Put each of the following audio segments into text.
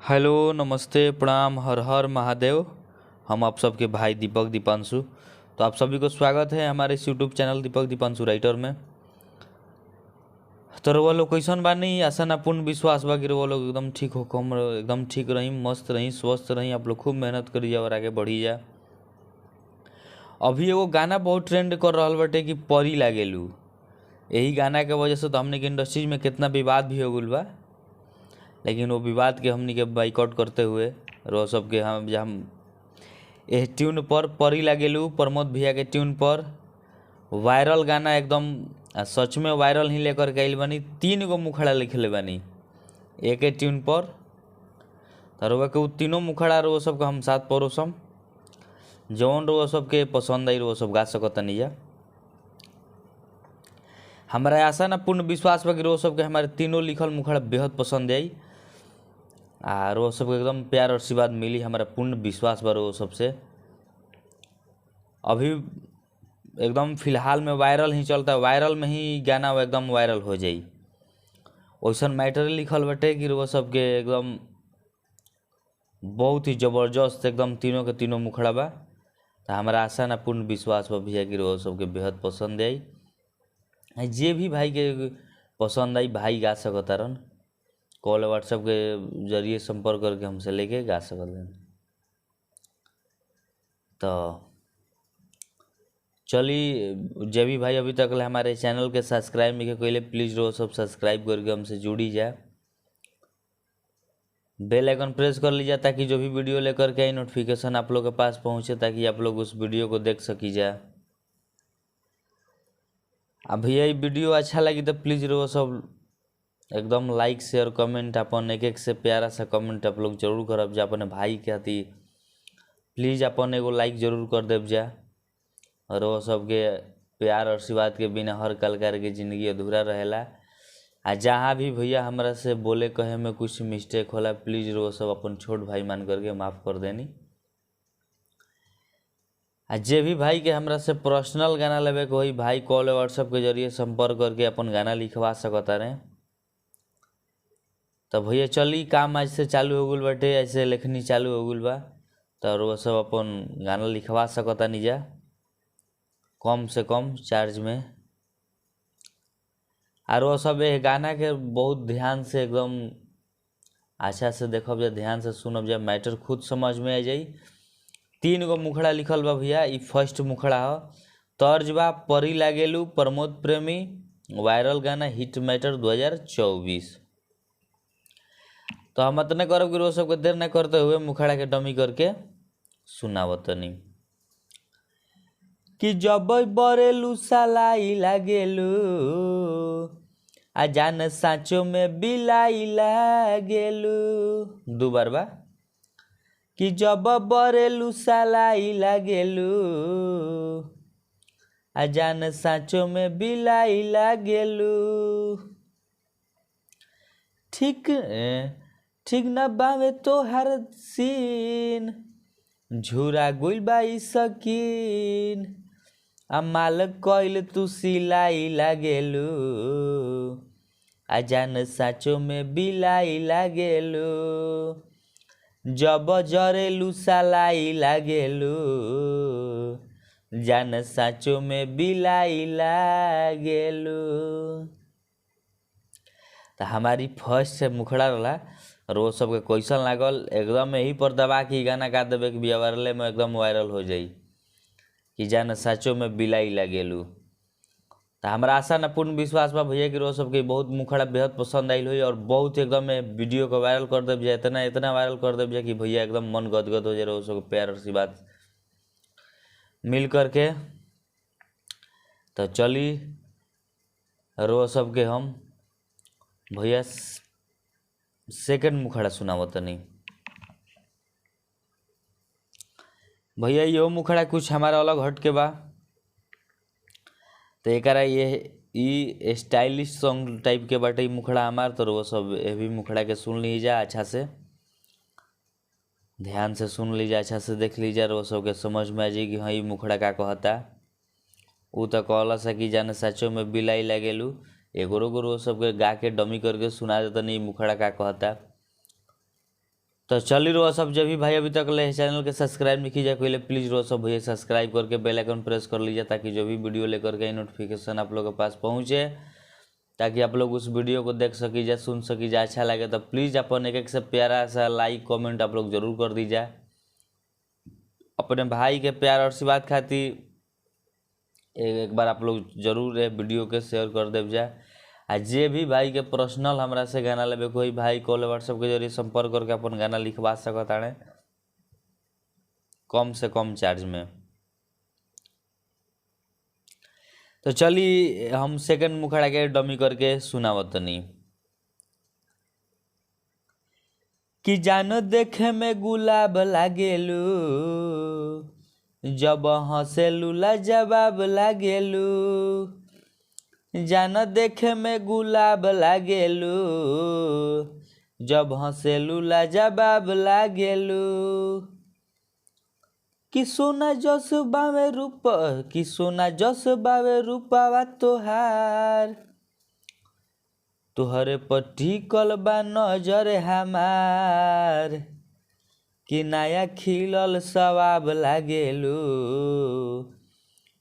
Hello नमस्ते प्रणाम हर हर महादेव। हम आप सबके भाई दीपक दीपांशु। तो आप सभी को स्वागत है हमारे इस YouTube channel Deepak Deepanshu writer में। तो रउआ लोग कैसन बानी? आशा ना पूर्ण विश्वास बा कि रउआ लोग एकदम ठीक हो, कम एकदम ठीक रही, मस्त रही, स्वस्थ रही। आप लोग खूब मेहनत करी जा और आगे बढ़ी जा। अभी एगो गाना बहुत ट्रेंड कर रहल बाटे कि परी लागेलू। यही गाना के वजह से तो हमने के इंडस्ट्रीज में कितना विवाद भी हो गइल बा, लेकिन वो विवाद के हमनी के बाइकआउट करते हुए रउआ सबके हम एह ट्यून पर परी लागेलू प्रमोद भैया के ट्यून पर वायरल गाना एकदम सच में वायरल ही लेकर के आइल बानी। 3 गो मुखड़ा लिखले बानी एक ट्यून पर। तो रउआ के उ तीनों मुखड़ा रउआ सबके हम साथ परोसम, जौन रउआ सबके पसंद आई रउआ सब गा सकतनी जा। हमारा आशा ना पूर्ण विश्वास बा कि रउआ सबके हमारे तीनों लिखल मुखड़ा बेहद पसंद आई आ रउआ सबके एकदम प्यार और आशीर्वाद मिली। हमारा पूर्ण विश्वास बा रउआ सबसे। अभी एकदम फिलहाल में वायरल ही चलता है, वायरल में ही गाना एकदम वायरल हो जाई। वैसन मैटर लिखल बटे कि रउआ सबके एकदम बहुत ही ज़बरदस्त एकदम तीनों के तीनों मुखड़ा बा। तो हमारा आशा ना पूर्ण विश्वास बा भैया कि रउआ सबके बेहद पसंद आई। जे भी भाई के पसंद आई भाई गा सकतारन, कॉल व्हाट्सएप के जरिए संपर्क करके हमसे लेके गा सकलन। तो चली, जे भी भाई अभी तक हमारे चैनल के सब्सक्राइब नहीं कैले प्लीज़ रो सब सब्सक्राइब करके हमसे जुड़ी जाए, बेल आइकन प्रेस कर लीजिए ताकि जो भी वीडियो लेकर के आई नोटिफिकेशन आप लोग के पास पहुंचे, ताकि आप लोग उस वीडियो को देख सकी जाए। अब भैया ये वीडियो अच्छा लगी तो प्लीज़ रो सब एकदम लाइक शेयर कमेंट अपन एक एक से प्यारा सा कमेंट आप लोग जरूर करब जा। अपने भाई के अति प्लीज़ अपन एगो लाइक जरूर कर देव जा। और वो सबके प्यार और आशीर्वाद के बिना हर कलाकार के ज़िंदगी अधूरा रहेला। आ जहाँ भी भैया हमरा से बोले कहे में कुछ मिस्टेक होला प्लीज़ रो सब अपन छोट भाई मान करके माफ़ कर देनी। आ जे भी भाई के हमरा से पर्सनल गाना लेवे के होई भाई कॉल व्हाट्सएप के जरिए संपर्क करके अपन गाना लिखवा सकता रहे। तो भैया चली काम आज से चालू हो गइल बाटे, ऐसे लेखनी चालू हो गइल बा। तो वो सब अपन गाना लिखवा सकता निजा कम से कम चार्ज में। और वो सब ये गाना के बहुत ध्यान से एकदम अच्छा से देखब जा, ध्यान से सुनब जा, मैटर खुद समझ में आ जाई। 3 गो मुखड़ा लिखल बा भैया, ई फर्स्ट मुखड़ा हो। तर्ज बा परी लागेलू प्रमोद प्रेमी, वायरल गाना हिट मैटर 2024। तो हम इतने करब कि रोज सबके देर न करते हुए मुखड़ा के डमी करके सुनावतनी कि जब बरेलू सलाई लागेलू आ जान साँचो में बिलाई लागेलू। दो बार बा कि जब बरेलू सलाई लागेलू आ जान साँचो में बिलाई लागेलू। ठीक ठीक न बावे तोहर सीन, झुरा गुल बाई सकीन, आ माल कइल तू सिलाई लागेलू आ जान साँचो में बिलाई लागेलू। जब जरेलू सलाई लागेलू जान साँचो में बिलाई लागेलू। तो हमारी फर्स्ट से मुखड़ा रहा और वो सबके कैसन लागल एकदम यही पर दबा के गाना गा देवे कि वायरल में एकदम वायरल हो जाई कि जान साँचो में बिलाई लागेलू। तो हमारा आशा न पूर्ण विश्वास बा भैया कि रोज सबके बहुत मुखड़ा बेहद पसंद आइल हुई और बहुत एकदम वीडियो को वायरल कर देव जाए, इतना इतना वायरल कर देव जाए कि भैया एकदम मन गदगद हो जाए रोज सबके प्यार और आशीर्वाद मिल करके। तो चली रोज सबके हम भैया सेकंड मुखड़ा सुनावतनी। भैया यो मुखड़ा कुछ हमारा अलग हट के बा। तो एकरा ये ई स्टाइलिश सॉन्ग टाइप के बाटे मुखड़ा हमार। तो वो सब ये भी मुखड़ा के सुन लीजा, अच्छा से ध्यान से सुन लीजा, अच्छा से देख लीजा, वो सब के समझ में आ जाए कि हाँ ये मुखड़ा का कहता। उ तो कहला सा कि जाने साँचो में बिलाई लागेलू। एगो रोगो सबके गा के डमी करके सुना देता नहीं मुखड़ा का कहता। तो चली रहो सब, जब भी भाई अभी तक ले चैनल के सब्सक्राइब नहीं कीजिए पहले प्लीज़ रहो सब भैया सब्सक्राइब करके बेल आइकन प्रेस कर लीजिए, ताकि जो भी वीडियो लेकर के नोटिफिकेशन आप लोगों के पास पहुँचे, ताकि आप लोग उस वीडियो को देख सकीजिए, सुन सकीजिए। अच्छा लगे तो प्लीज़ अपन एक एक से प्यारा सा लाइक कमेंट आप लोग जरूर कर दीजिए। अपने भाई के प्यार और आशीर्वाद खातिर एक बार आप लोग जरूर वीडियो के शेयर कर देव जाए। आ जे भी भाई के पर्सनल हमरा से गाना लेवे कोई भाई कॉल व्हाट्सएप के जरिए संपर्क करके अपन गाना लिखवा सकत आड़े कम से कम चार्ज में। तो चली हम सेकंड मुखड़ा के डमी करके सुनावतनी कि जानो देखे में गुलाब लागेलू, जब हंसेलू लाजवाब लागेलू, जान देखे में गुलाब लागेलू, जब हंसेलू लाजवाब लागेलू, कि सोना जस बावे रूप, कि सोना जस बावे रूपावा तोहार, तोहरे पर टिकल बा नजर हमार, कि नया खिलल सवाब लागेलू,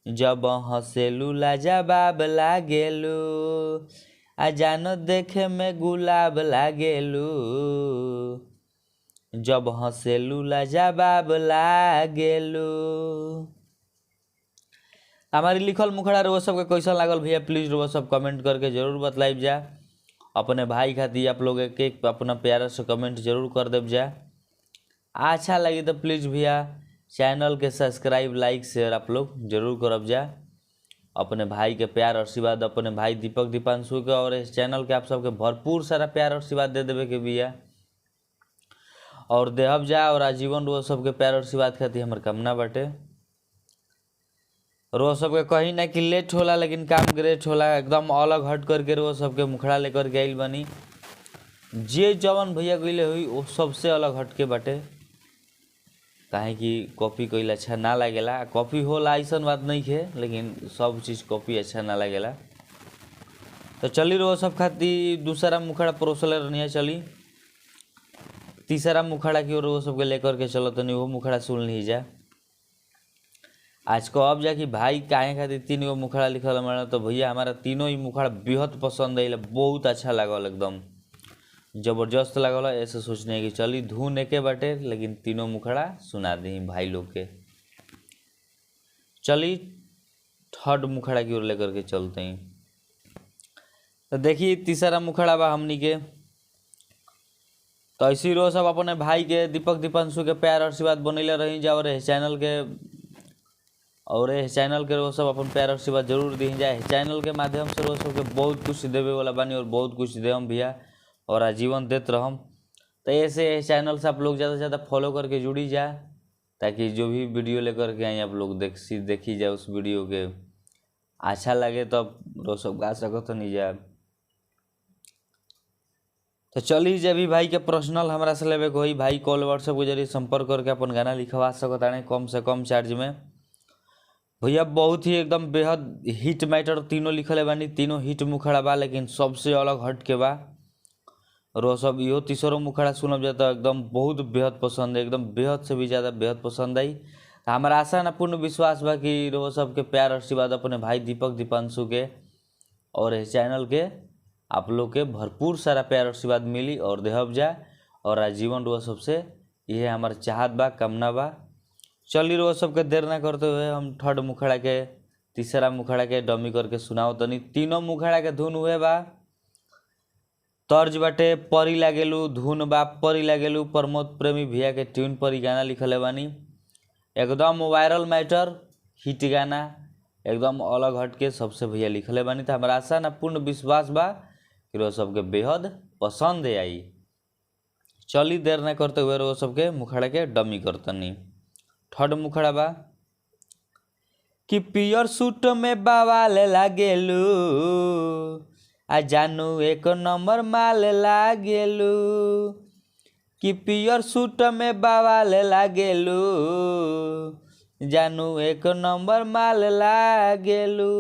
जब हंसेलू लाजवाब लागेलू, आ जानो देखे में गुलाब लागेलू, जब हंसेलू लाजवाब लागेलू। हमारी लिखल मुखड़ा रोज सबके कैसा लागल भैया प्लीज़ रोज सब कमेंट करके जरूर बतलाइब जा। अपने भाई खातिर आप लोग एक एक अपना प्यारा से कमेंट जरूर कर देव जा। अच्छा लगी तो प्लीज़ भैया चैनल के सब्सक्राइब लाइक शेयर आप लोग जरूर करब जा। अपने भाई के प्यार आशीर्वाद अपने भाई दीपक दीपांशु के और इस चैनल के आप सबके भरपूर सारा प्यार आशीर्वाद दे देवे के भैया और देहब जा। और आजीवन रोज सबके प्यार आशीर्वाद खातिर हमार कामना बाटे। रोज सबके कहीं ना कि लेट होला लेकिन काम ग्रेट होला, एकदम अलग हट करके रोज सबके मुखड़ा लेकर के आइल बनी। जे जवन भैया गईले हुई वो सबसे अलग हट के बाटे, काहे कि कॉपी कइल अच्छा ना लागेला। कॉपी होला ऐसा बात नहीं है, लेकिन सब चीज़ कॉपी अच्छा ना लागेला। तो चली रोज सब खातिर दूसरा मुखड़ा परोसले रहनिया। चली तीसरा मुखड़ा की ओर वो सबके लेकर के चलो तनी वो मुखड़ा सुन ली जा। आज को अब जा कि भाई काहे खातिर तीन गो मुखड़ा लिखल हमारा, तो भैया हमारा तीनों ही मुखड़ा बेहद पसंद आइल, बहुत अच्छा लागल, एकदम जबरदस्त लागल। ऐसे सोचने की चली धुन एके बाटे लेकिन तीनों मुखड़ा सुना दी भाई लोग के। चली थर्ड मुखड़ा की ओर लेकर के चलते हैं। तो देखिए तीसरा मुखड़ा बा हमनी के। तो ऐसी रोज सब अपने भाई के दीपक दीपांशु के प्यार आशीर्वाद बनैले रही जा और चैनल के और चैनल के रोज सब अपन प्यार आशीर्वाद जरूर दी जाए। चैनल के माध्यम से रोज सबके बहुत कुछ देवे वाला बानी और बहुत कुछ देम भैया और आजीवन देते रहम। तो ऐसे चैनल से आप लोग ज़्यादा से ज़्यादा फॉलो करके जुड़ी जाए, ताकि जो भी वीडियो लेकर के आए आप लोग देखी जाए उस वीडियो के अच्छा लगे तो आप रोज सब गा सकत नहीं जाए। तो चली जब भी भाई के पर्सनल हमरा से लेवे कोई भाई कॉल व्हाट्सएप के जरिए संपर्क करके अपन गाना लिखवा सकत आने कम से कम चार्ज में। भैया बहुत ही एकदम बेहद हिट मैटर तीनों लिखले बानी, तीनों हिट मुखड़ा बा लेकिन सबसे अलग हट के बा। और सब इहो तीसरो मुखड़ा सुनब जाता एकदम बहुत बेहद पसंद है, एकदम बेहद से भी ज़्यादा बेहद पसंद आई। तो हमारा आशा ना पूर्ण विश्वास बा कि रोज सबके प्यार आशीर्वाद अपने भाई दीपक दीपांशु के और इस चैनल के आप लोग के भरपूर सारा प्यार आशीर्वाद मिली और देहब जाए और आजीवन रोज सबसे यह हमार चाहत बा, कामना बा। चली रोज सबके देर ना करते हुए हम थर्ड मुखड़ा के तीसरा मुखड़ा के डमी करके सुनाओ तनी। तीनों मुखड़ा के धुन हुए बा, तर्ज बाटे परी लागेलू, धुन बा परी लागेलू। प्रमोद प्रेमी भैया के ट्यून पर ही गाना लिखले बानी, एकदम वायरल मैटर हिट गाना, एकदम अलग हट के सबसे भैया लिखले बानी। तो हमारा आशा ना पूर्ण विश्वास बा कि रोज सबके बेहद पसंद आई। चली देर ना करते हुए रोज सबके मुखड़ा के डमी करतनी। थर्ड मुखड़ा बा कि पियर सूट में बवाल लागेलू, आ जानू एक नंबर माल लागेलू, कि पियर सूट में बवाल लागेलू, जानू एक नंबर माल लागेलू,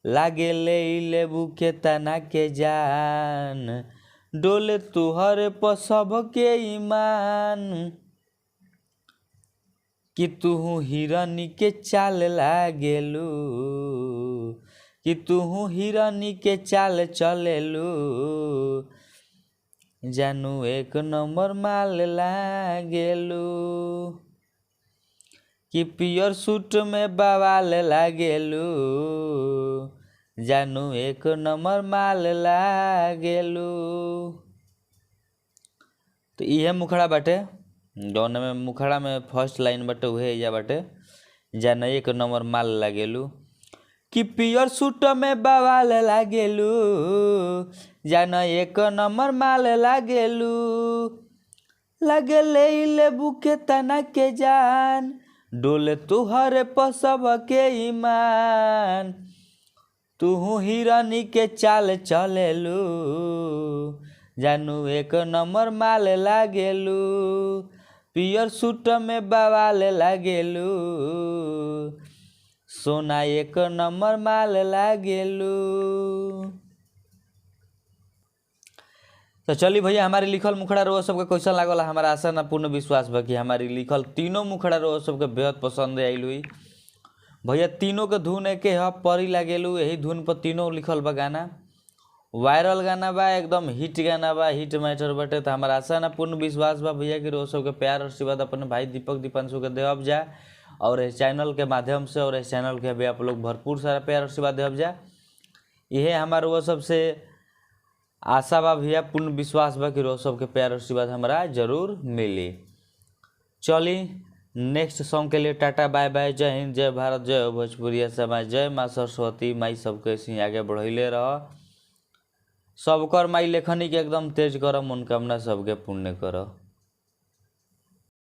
लागेले लेबू के तना के जान, डोले तुहरे पर सबके ईमान, कि तुहू हिरनी के चाल लागेलू, कि तुहू हिरनी के चाल चलेलू, जानू एक नंबर माल लागेलू, कि पियर सूट में बवाल लागेलू, जानू एक नंबर माल लागेलू। तो इहे मुखड़ा बाटे जौन में मुखड़ा में फर्स्ट लाइन बाटे उहे एइजा बाटे, जान एक नंबर माल लागेलू, कि पियर सूट में बवाल लागेलू, जान एक नंबर माल लागेलू, लागेले लेबू के तना के जान, डोले तुहरे पर सबके ईमान, तुहू हिरनी के चाल चलेलू, जानू एक नंबर माल लागेलू, पियर सूट में बवाल लागेलू, सोना एक नंबर माल लागेलू। तो चली भैया हमारे लिखल मुखड़ा रोज सबके कैसा लागल, हमारा आशा ना पूर्ण विश्वास बा कि हमारी लिखल तीनों मुखड़ा रोज सबके बेहद पसंद आयल हुई। भैया तीनों के धुन एके ह परी लागेलू, यही धुन पर तीनों लिखल बा गाना, वायरल गाना बा, एकदम हिट गाना बा, हिट मैटर बाटे। तो हमारा आशा ना पूर्ण विश्वास बा भैया कि रोज सबके प्यार और आशीर्वाद अपने भाई दीपक दीपांशु के देव जा, और इस चैनल के माध्यम से और इस चैनल के भी आप लोग भरपूर सारा प्यार और आशीर्वाद देव जा। यह हमारे वो सबसे आशा बा भैया, पूर्ण विश्वास बा कि रोज सबके प्यार और आशीर्वाद हमारा जरूर मिली। चली नेक्स्ट सॉन्ग के लिए टाटा बाय बाय, जय हिंद, जय भारत, जय भोजपुरिया समाज, जय माँ सरस्वती माई सबके ऐसे आगे बढ़ैले रह, सबकर माई लेखनी के एकदम तेज कर, मनोकामना सबके पुण्य कर।